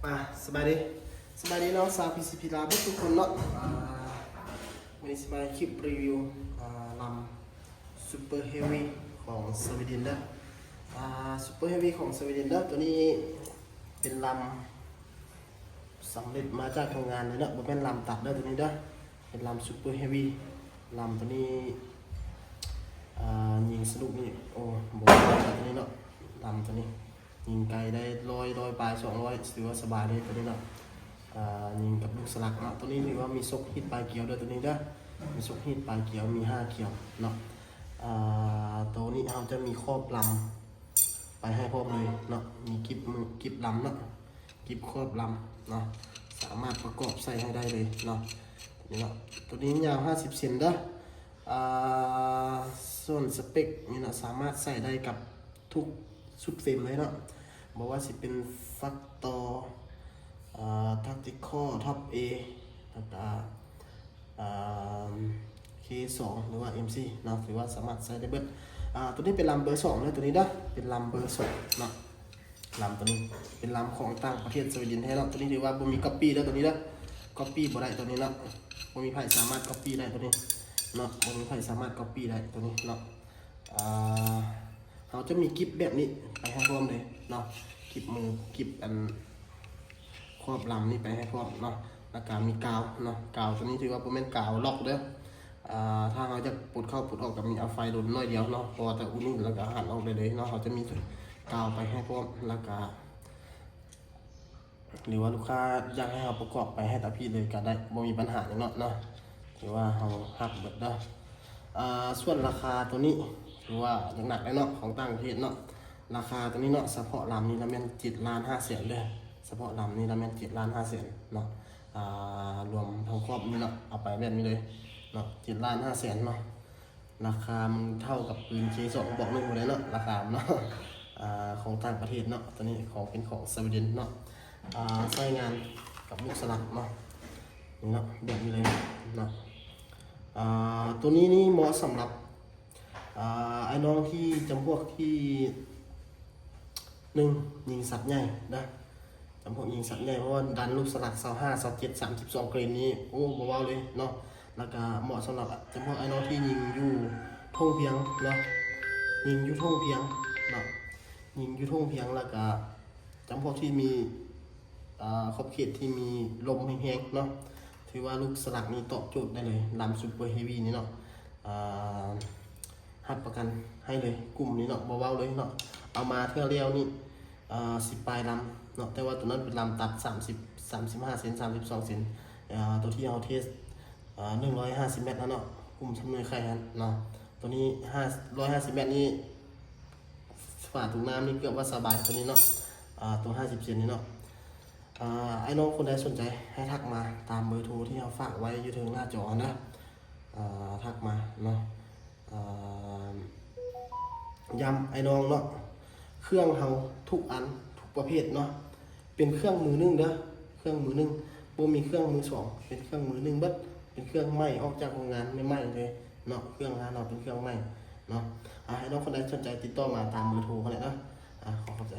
ອ່າ ສະບາຍດີ ສະບາຍດີເນາະ ຊາວ ພີຊີພີ ລາວເບິດທຸກຄົນເນາະ. ອ່າ ມື້ນີ້ຊິມາເຮັດຄລິບຣີວິວ ອ່າ ລຳ Super Heavy ຂອງສະວີເດັນເດີ. ອ່າ Super Heavy ຂອງສະວີເດັນເດີ ໂຕນີ້ເປັນລຳສຳເລັດມາຈາກໂຮງງານເລີຍເນາະ ບໍ່ແມ່ນລຳຕັດເດີ ໂຕນີ້ເດີ ເປັນລຳ Super Heavy. ລຳໂຕນີ້ ອ່າ ຍິງສະໜຸກນີ້ ໂອ້ ບໍ່ວ່າໂຕນີ້ເນາະ ລຳໂຕນີ້ ຍິງໄກໄດ້ຮ້ອຍ ຮ້ອຍປາຍ ສອງຮ້ອຍ ຖືວ່າສະບາຍເລີຍໂຕນີ້ເນາະ. ອ່າ ຍິງກັບລູກສະຫຼັກເນາະ ໂຕນີ້ຖືວ່າມີສົກຮີດປາຍກຽວເດີ ໂຕນີ້ເດີ ມີສົກຮີດປາຍກຽວ ມີຫ້າກຽວເນາະ. ອ່າ ໂຕນີ້ເຮົາຈະມີຂອບລຳໄປໃຫ້ພ້ອມເລີຍເນາະ ມີກິບມື ກິບລຳເນາະ ກິບຂອບລຳເນາະ ສາມາດປະກອບໃສ່ໃຫ້ໄດ້ເລີຍເນາະ ໂຕນີ້ເນາະ. ໂຕນີ້ຍາວຫ້າສິບເຊັນເດີ. ອ່າ ສ່ວນສະເປັກນີ້ເນາະ ສາມາດໃສ່ໄດ້ກັບທຸກຊຸດເຟຣມເລີຍເນາະ ບໍ່ວ່າຊິເປັນ Factor ອ່າ Tactical Top A ແລ້ວກະ ອ່າ ເຄສອງ ຫຼືວ່າ ເອັມສີ່ເນາະ ຖືວ່າສາມາດໃຊ້ໄດ້ເບິດ. ອ່າ ໂຕນີ້ເປັນລຳເບີສອງເດີ ໂຕນີ້ເດີ ເປັນລຳເບີສອງເນາະ. ລຳໂຕນີ້ເປັນລຳຂອງຕ່າງປະເທດ ສະວີເດັນແທ້ເນາະ ໂຕນີ້ຖືວ່າບໍ່ມີກັອບປີ້ເດີ ໂຕນີ້ເດີ ກັອບປີ້ບໍ່ໄດ້ໂຕນີ້ເນາະ ບໍ່ມີໃຜສາມາດກັອບປີ້ໄດ້ໂຕນີ້ເນາະ ບໍ່ມີໃຜສາມາດກັອບປີ້ໄດ້ໂຕນີ້ເນາະ. ອ່າ ເຮົາຈະມີກິບແບບນີ້ໄປໃຫ້ພ້ອມເລີຍເນາະ ກິບມື ກິບອັນຂອບລຳນີ້ໄປໃຫ້ພ້ອມເນາະ ແລ້ວກະມີກາວເນາະ ກາວໂຕນີ້ຖືວ່າບໍ່ແມ່ນກາວລັອກເດີ. ອ່າ ຖ້າເຮົາຢາກປົດເຂົ້າປົດອອກກະມີເອົາໄຟດົນໜ້ອຍດຽວເນາະ ເພາະວ່າແຕ່ອຸ່ນໆແລ້ວກະຫັນອອກໄດ້ເລີຍເນາະ. ເຮົາຈະມີກາວໄປໃຫ້ພ້ອມ ແລ້ວກະ ຫຼືວ່າລູກຄ້າຢາກໃຫ້ເຮົາປະກອບໄປໃຫ້ຕາພີດເລີຍກະໄດ້ ບໍ່ມີບັນຫາຫຍັງເນາະ ເນາະ ຖືວ່າເຮົາຮັບເບິດເດີ. ອ່າ ສ່ວນລາຄາໂຕນີ້ຖືວ່າໜັກໆເລີຍເນາະ ຂອງຕ່າງປະເທດເນາະ. ລາຄາໂຕນີ້ເນາະ ສະເພາະລຳນີ້ລະແມ່ນເຈັດລ້ານຫ້າແສນເດີ ສະເພາະລຳນີ້ລະແມ່ນເຈັດລ້ານຫ້າແສນເນາະ. ອ່າ ລວມທັງຄອບນີ້ເນາະ ເອົາໄປແບບນີ້ເລີຍເນາະ ເຈັດລ້ານຫ້າແສນເນາະ. ລາຄາມັນເທົ່າກັບປືນເຄສອງກະບອກໜຶ່ງພຸ້ນແຫຼະເນາະ ລາຄາມັນເນາະ. ອ່າ ຂອງຕ່າງປະເທດເນາະ ໂຕນີ້ຂອງ ເປັນຂອງສະວີເດັນເນາະ. ອ່າ ໃຊ້ງານກັບລູກສະຫຼັກເນາະ ນີ້ເນາະ ແບບນີ້ເລີຍເນາະ. ອ່າ ໂຕນີ້ນີ້ເໝາະສຳລັບ ອ່າ ອ້າຍນ້ອງທີ່ຈຳພວກທີ່ ໜຶ່ງ ຍິງສັດໃຫຍ່ນະ ຈຳພວກຍິງສັດໃຫຍ່ ເພາະວ່າດັນລູກສະຫຼັກຊາວຫ້າ ຊາວເຈັດ ສາມສິບສອງເກຣນນີ້ ໂອ້ ບໍ່ເວົ້າເລີຍເນາະ. ແລ້ວກະເໝາະສຳລັບຈຳພວກອ້າຍນ້ອງທີ່ຍິງຢູ່ທົ່ງພຽງເນາະ ຍິງຢູ່ທົ່ງພຽງເນາະ ຍິງຢູ່ທົ່ງພຽງ ແລ້ວກະຈຳພວກທີ່ມີ ອ່າ ຂອບເຂດທີ່ມີລົມແຮງໆເນາະ ຖືວ່າລູກສະຫຼັກນີ້ຕອບໂຈດໄດ້ເລີຍ ລຳ Super Heavy ນີ້ເນາະ. ອ່າ ຮັບປະກັນໃຫ້ເລີຍ ກຸ່ມນີ້ເນາະ ບໍ່ເວົ້າເລີຍເນາະ. ເອົາມາເທື່ອແລ້ວນີ້ ເອີ ສິບປາຍລຳເນາະ ແຕ່ວ່າໂຕນັ້ນເປັນລຳຕັດສາມສິບ ສາມສິບຫ້າເຊັນ ສາມສິບສອງເຊັນ. ເອີ ໂຕທີ່ເຮົາເທສ ເອີ ໜຶ່ງຮ້ອຍຫ້າສິບແມັດຫັ້ນເນາະ ກຸ່ມຊຳໜ່ວຍໄຂ່ຫັ້ນເນາະ. ໂຕນີ້ຫ້າ ຮ້ອຍຫ້າສິບແມັດນີ້ ຝາຖົງນ້ຳນີ້ເກືອບວ່າສະບາຍໂຕນີ້ເນາະ ອ່າ ໂຕຫ້າສິບເຊັນນີ້ເນາະ. ອ່າ ອ້າຍນ້ອງຄົນໃດສົນໃຈໃຫ້ທັກມາຕາມເບີໂທທີ່ເຮົາຝາກໄວ້ຢູ່ເທິງໜ້າຈໍຫັ້ນເດີ ອ່າ ທັກມາເນາະ. ອ່າ ຢ້ຳອ້າຍນ້ອງເນາະ ເຄື່ອງເຮົາທຸກອັນທຸກປະເພດເນາະ ເປັນເຄື່ອງມືໜຶ່ງເດີ ເຄື່ອງມືໜຶ່ງ ບໍ່ມີເຄື່ອງມືສອງ ເປັນເຄື່ອງມືໜຶ່ງເບິດ ເປັນເຄື່ອງໃໝ່ອອກຈາກໂຮງງານໃໝ່ໆເລີຍເນາະ. ເຄື່ອງຮ້ານເຮົາເປັນເຄື່ອງໃໝ່ເນາະ. ອ່າ ອ້າຍນ້ອງຄົນໃດສົນໃຈຕິດຕໍ່ມາຕາມເບີໂທຫັ້ນແຫຼະເນາະ. ອ່າ ຂໍຂອບໃຈ.